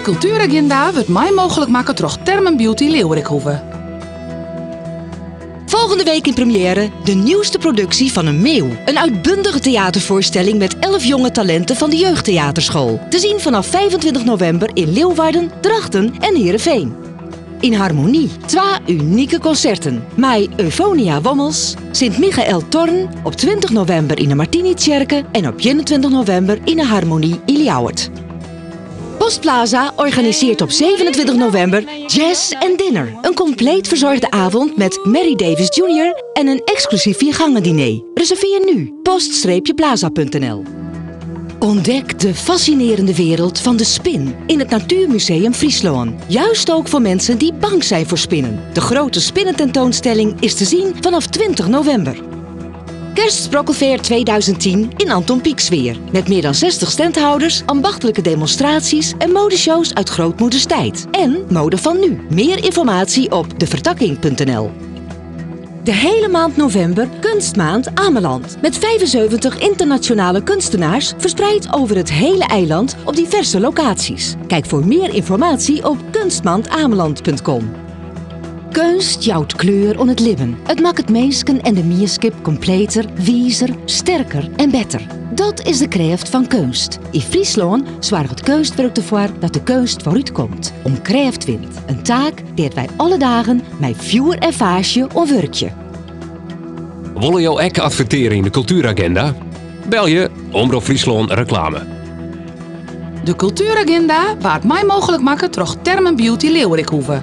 Kultueraginda wurdt mei mooglik makke troch Thermen Beauty Leeuwerikhoeve. Volgende week in première de nieuwste productie van Een Meeuw. Een uitbundige theatervoorstelling met 11 jonge talenten van de Jeugdtheaterschool. Te zien vanaf 25 november in Leeuwarden, Drachten en Heerenveen. In Harmonie, twee unieke concerten. Mei Euphonia Wommels, Sint-Michael Thorn op 20 november in de Martini-Tjerke en op 21 november in de Harmonie in Ljouwert. Postplaza organiseert op 27 november Jazz and Dinner. Een compleet verzorgde avond met Mary Davis Jr. en een exclusief viergangen diner. Reserveer nu post-plaza.nl. Ontdek de fascinerende wereld van de spin in het Natuurmuseum Fryslân. Juist ook voor mensen die bang zijn voor spinnen. De grote spinnententoonstelling is te zien vanaf 20 november. Kerstsprokkelfair 2010 in Anton Pieksfeer. Met meer dan 60 standhouders, ambachtelijke demonstraties en modeshows uit grootmoeders tijd. En mode van nu. Meer informatie op devertakking.nl. De hele maand november Kunstmaand Ameland. Met 75 internationale kunstenaars verspreid over het hele eiland op diverse locaties. Kijk voor meer informatie op kunstmaandameland.com. Keunst jout kleur oan it libben. It makket minsken en de mienskip kompleter, wizer, sterker en better. Dat is de krêft fan keunst. Yn Fryslân soarget Keunstwurk derfoar dat de keunst foarút komt, oan krêft wint. In taak dêr't wy alle dagen mei fjoer en faasje oan wurkje. Wolle jo ek advertearje yn de Kultueragenda? Belje Omrop Fryslân Reklame. De Kultueraginda waard mei mooglik makke troch Thermen Beauty Leeuwerikhoeve.